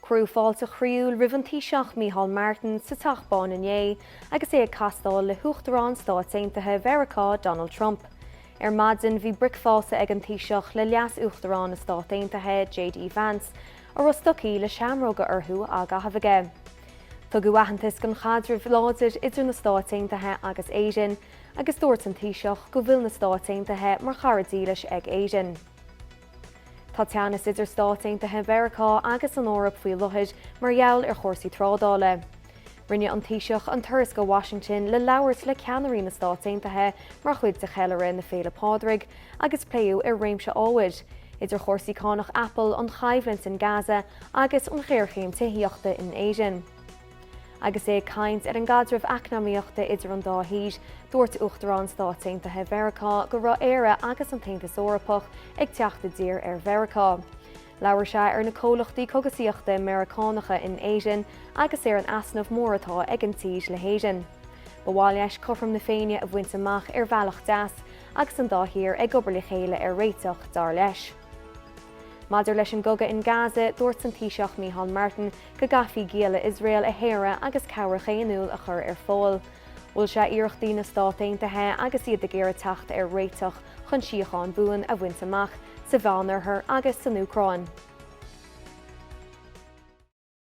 Cuireadh fáilte chroíúil roimh an Taoiseach Micheál Martin sa Teach Bán inné agus é ag castáil le hUachtarán Stáit Aontaithe Mheiriceá Donald Trump. Ar maidin bhí bricfeasta ag an Taoiseach le Leas-Uachtarán na Stát Aontaithe JD Vance, a raibh stocaí le seamróga orthu á gcaitheamh aige. Tugadh aitheantas don chaidreamh láidir idir na Stáit Aontaithe agus Éirinn agus dúirt an Taoiseach go bhfuil na Stáit Aontaithe mar chara dílis ag Éirinn. Tá teannas idir Stáit Aontaithe Mheiriceá agus an Eoraip faoi láthair mar gheall ar chúrsaí trádála. Rinne an Taoiseach an turas go Washington le labhairt le ceannairí na Stát Aontaithe mar chuid de cheiliúradh na Féile Pádraig agus pléadh ar réimse ábhair, idir chúrsaí cánach Apple, an choimhlint in Gaza agus an ghéarchéim tithíochta in Éirinn. Agus é ag caint ar an gcaidreamh eacnamaíochta idir an dá thír, dúirt Uachtarán Stáit Aontaithe Mheiriceá go raibh Éire agus an tAontas Eorpach ag teacht i dtír ar Mheiriceá. Labhair sé ar na comhlachtaí cógaisíochta Meiriceánacha in Éirinn agus ar an easnamh mór atá ag an tír le hÉirinn. Ba mhaith leis cothrom na Féinne a bhaint amach ar bhealach deas agus an dá thír ag obair le chéile ar réiteach, dar leis. Maidir leis an gcogadh in Gaza, dúirt an Taoiseach Micheál Martin go gcaithfí gialla Iosrael a shaoradh agus cabhair dhaonnúil a chur ar fáil. Mhol sé iarrachtaí na Stát Aontaithe agus iad ag iarraidh teacht ar réiteach chun síocháin bhuan a bhaint amach sa Mheánoirthear agus san Úcráin.